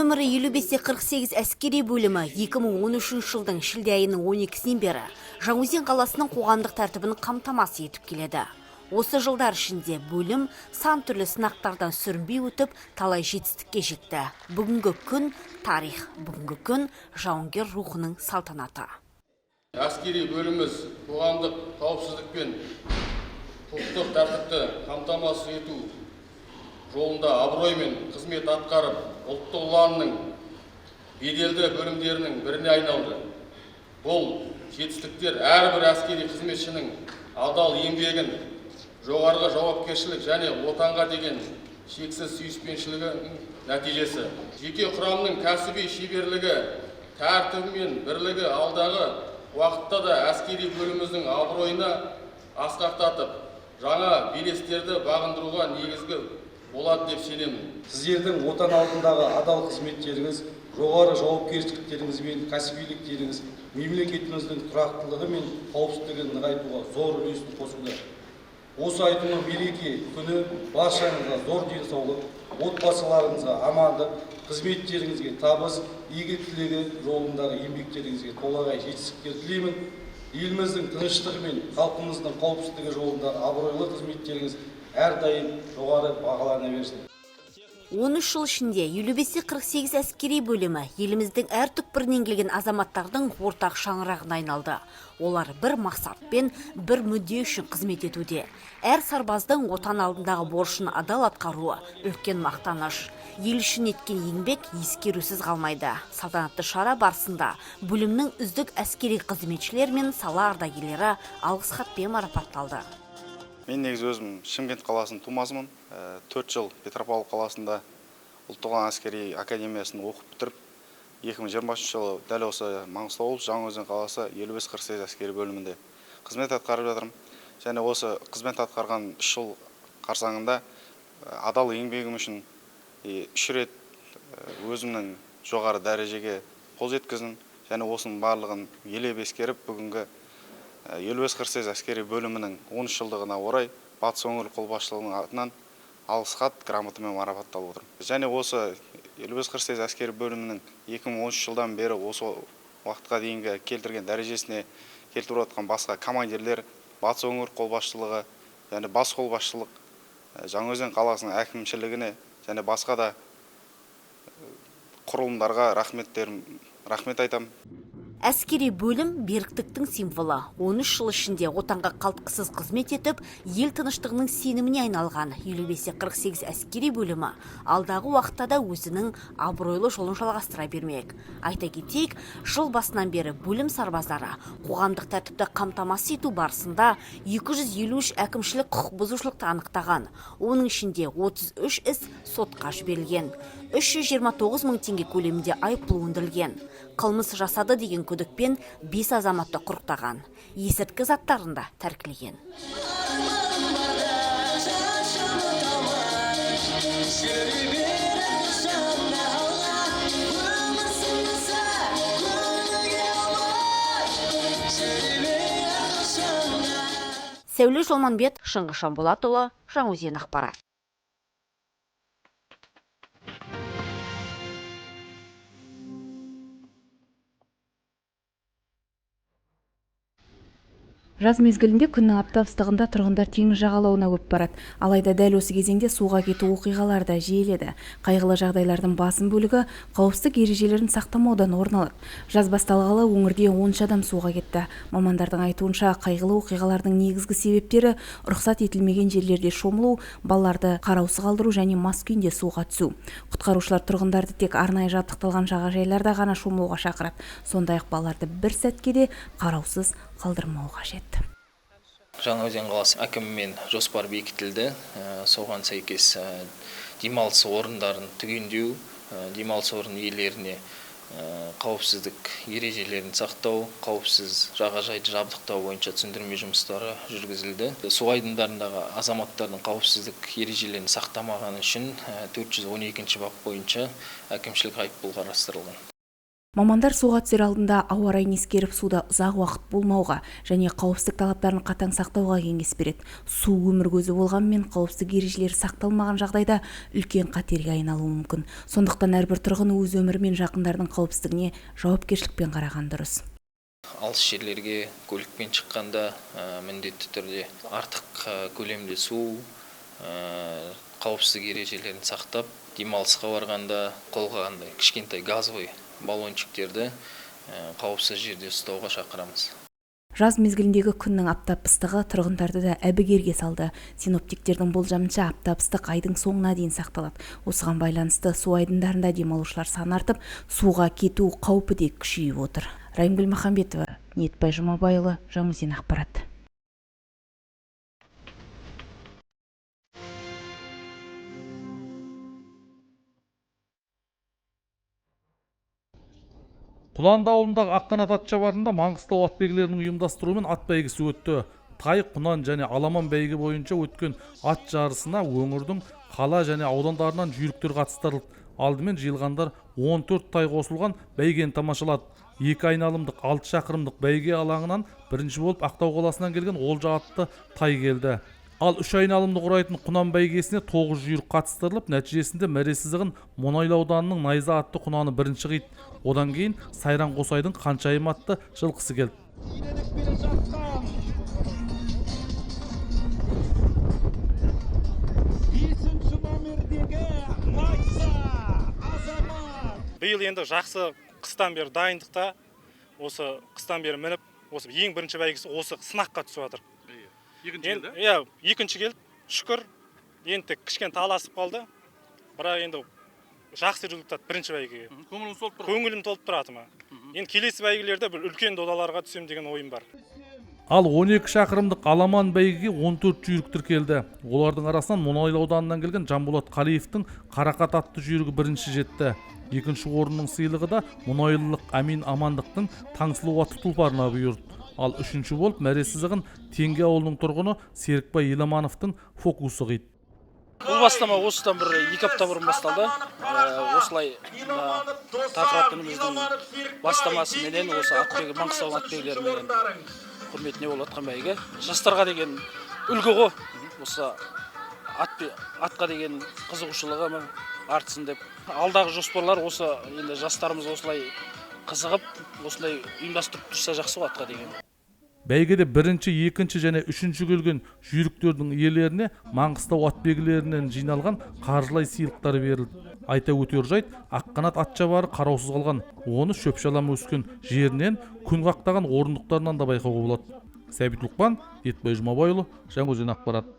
Нөмірі 55-48 әскери бөлімі 2013 жылдың шілде айының 12-сінен бері Жаңаөзен қаласының қоғамдық тәртібін қамтамасыз етіп келеді. Осы жылдар ішінде бөлім сан түрлі сынақтардан сүрінбей өтіп, талай жетістікке жетті. Бүгінгі күн тарих, бүгінгі күн жауынгер рухының салтанаты. Әскери бөліміміз қоғамдық қауіпсіздік пен құқықтық тәртіпті қамтамасыз ету жолында абыроймен қызмет атқарып, ұлттық ұланның беделді бөлімдерінің біріне айналды. Бұл жетістіктер әрбір әскери қызметшінің адал еңбегін, жоғарғы жауапкершілік және отанға деген шексіз сүйіспеншілігінің нәтижесі. Жеке құрамның кәсіби шеберлігі, тәртібі мен бірлігі алдағы уақытта да әскери бөліміміздің абыройына асқақтатып, жаңа белестерді бағындыруға негізгі болады деп сенемін. Сіздердің отан алдындағы адал қызметтеріңіз, жоғары жауапкершіліктеріңіз бен кәсібиліктеріңіз мемлекетіміздің тұрақтылығы мен қауіпсіздігін нығайтуға зор үлесін қосуда. Осы айтулы мереке күні баршаңызға зор денсаулық, отбасыларыңызға амандық, қызметтеріңізге табыс, игі тілегі жолындағы еңбектеріңізге толағай жетістіктер тілеймін. Еліміздің тыныштығы мен халқымыздың қауіпсіздігі жолындағы абыройлы қызметтеріңіз әрдайым жоғары бағалана берсін. 13 жыл ішінде 55-48 әскери бөлімі еліміздің әр түкпірінен келген азаматтардың ортақ шаңырағына айналды. Олар бір мақсатпен, бір мүдде үшін қызмет етуде. Әр сарбаздың отан алдындағы борышын адал атқаруы үлкен мақтаныш. Ел үшін еткен еңбек ескерусіз қалмайды. Салтанатты шара барысында бөлімнің үздік әскери қызметшілері мен сала ардагерлері алғыс хатпен марапатталды. Мен негізі өзім Шымкент қаласының тумасымын. 4 жыл Петропавл қаласында Ұлттық ұлан әскери академиясын оқып бітіріп, 2023 жылы дәл осы Маңғыстау облысы Жаңаөзен қаласы 55-48 әскери бөлімінде қызмет атқарып жатырмын. Және осы қызмет атқарған 3 жыл қарсаңында адал еңбегім үшін 3 рет өзімнің жоғары дәрежеге қол жеткіздім. Және осының барлығын елеп ескеріп, бүгінгі 55-48 әскери бөлімінің 13 жылдығына орай Батыс өңірлік қолбасшылығының атынан алғыс хат грамотамен марапатталып отырмын. Және осы 55-48 әскери бөлімінің 2013 жылдан бері осы уақытқа дейінгі келтірген дәрежесіне келтіріп жатқан басқа командирлер, Батыс өңірлік қолбасшылығы және бас қолбасшылық, Жаңаөзен қаласының әкімшілігіне және басқа да құрылымдарға рахмет айтамын. Әскери бөлім беріктіктің символы. 13 жыл ішінде отанға қалтқысыз қызмет етіп, ел тыныштығының сеніміне айналған 55-48 әскери бөлімі алдағы уақытта да өзінің абыройлы жолын жалғастыра бермек. Айта кетейік, жыл басынан бері бөлім сарбаздары қоғамдық тәртіпті қамтамасыз ету барысында 253 әкімшілік құқық бұзушылықты анықтаған. Оның ішінде 33 іс сотқа жіберілген. 329 мың теңге көлемінде айыппұл өндірілген. Қылмыс жасады деген күдікпен 5 азаматты құрықтаған. Есірткі заттарын да тәркілеген. Сәуле Жолманбет, Шыңғыс Жанболатұлы, Жаңаөзен ақпарат. Жаз мезгілінде күннің аптап ыстығында тұрғындар теңіз жағалауына көп барады. Алайда дәл осы кезеңде суға кету оқиғалары да жиіледі. Қайғылы жағдайлардың басым бөлігі қауіпсіздік ережелерін сақтамаудан орын алады. Жаз басталғалы өңірде 13 адам суға кетті. Мамандардың айтуынша, қайғылы оқиғалардың негізгі себептері рұқсат етілмеген жерлерде шомылу, балаларды қараусыз қалдыру және мас күйінде суға түсу. Құтқарушылар тұрғындарды тек арнайы жабдықталған жағажайларда ғана шомылуға шақырады. Сондай-ақ балаларды бір сәтке де қараусыз қалдырмау қажет. Жаңаөзен қаласы әкімімен жоспар бекітілді. Соған сәйкес демалыс орындарын түгендеу, демалыс орын иелеріне қауіпсіздік ережелерін сақтау, қауіпсіз жағажайды жабдықтау бойынша түсіндірме жұмыстары жүргізілді. Су айдындарындағы азаматтардың қауіпсіздік ережелерін сақтамағаны үшін 412 бап бойынша әкімшілік айыппұл қарастырылған. Мамандар суға түсер алдында ауа райын ескеріп, суда ұзақ уақыт болмауға және қауіпсіздік талаптарын қатаң сақтауға кеңес береді. Су өмір көзі болғанымен, қауіпсіздік ережелері сақталмаған жағдайда үлкен қатерге айналуы мүмкін. Сондықтан әрбір тұрғын өз өмірі мен жақындарының қауіпсіздігіне жауапкершілікпен қараған дұрыс. Алыс жерлерге көлікпен шыққанда міндетті түрде артық көлемде су, қауіпсіздік ережелерін сақтап, демалысқа барғанда қолға қандай кішкентай газовый баллончиктерді қауіпсіз жерде ұстауға шақырамыз. Жаз мезгіліндегі күннің аптап ыстығы тұрғындарды да әбігерге салды. Синоптиктердің болжамынша, аптап ыстық айдың соңына дейін сақталады. Осыған байланысты су айдындарында демалушылар саны артып, суға кету қаупі де күшейіп отыр. Райымгүл Махамбетова, Ниетбай Жұмабайұлы, Жаңаөзен ақпарат. Құланды ауылындағы Аққанат ат шабарында Маңғыстау ат белгілерінің ұйымдастыруымен ат бәйгесі өтті. Тай, құнан және аламан бәйгі бойынша өткен ат жарысына өңірдің қала және аудандарынан жүйріктер қатыстырылды. Алдымен жиылғандар 14 тай қосылған бәйгені тамашалады. Екі айналымдық 6 шақырымдық бәйге алаңынан бірінші болып Ақтау қаласынан келген Олжа атты тай келді. Ал үш айналымды құрайтын құнан бәйгесіне 9 жүйрік қатыстырылып, нәтижесінде мәре сызығын Мұнайлы ауданының Найза атты құнаны бірінші қиды. Одан кейін Сайран Қосайдың Қаншайым атты жылқысы келді. Биыл енді жақсы қыстан бері дайындықта, осы қыстан бері мініп, осы ең бірінші бәйгесі осы сынаққа түсіп жатыр. Екінші келді? Иә, екінші келді. Шүкір. Енді тек кішкене таласып қалды. Бірақ енді жақсы результат бірінші бәйгеге. Көңілің толып тұр? Көңілім толып тұр атыма. Енді келесі бәйгелерде бір үлкен додаларға түсем деген ойым бар. Ал 12 шақырымдық аламан бәйгеге 14 жүйрік тіркелді. Олардың арасынан Мұнайлы ауданынан келген Жанболат Қалиевтің Қарақат атты жүйрігі бірінші жетті. Екінші орынның сыйлығы да мұнайлылық Әмин Амандықтың Таңсұлу атты тұлпарына бұйырды. Ал үшінші болып мәре сызығын Теңге ауылының тұрғыны Серікбай Еламановтың Фокусы қиды. Бұл бастама осыдан бір 2 апта бұрын басталды. Осылай тақырап күніміздің бастамасыменен осы атбегі, Маңғыстау атбегілеріменен құрметіне болып жатқан бәйге. Жастарға деген үлгі ғой. Осы атқа деген қызығушылығы артсын деп. Алдағы жоспарлар осы, енді жастарымыз осылай қызығып, осындай ұйымдастырып тұрса жақсы ғой атқа деген. Бәйгеде бірінші, екінші және үшінші келген жүйріктердің иелеріне Маңғыстау атбегілерінен жиналған қаржылай сыйлықтар берілді. Айта өтер жайт, Аққанат ат шабары қараусыз қалған. Оны шөп-шалам өскен жерінен, күн қақтаған орындықтарынан да байқауға болады. Сәбит Лұқпан, Етбай Жұмабайұлы, Жаңаөзен ақпарат.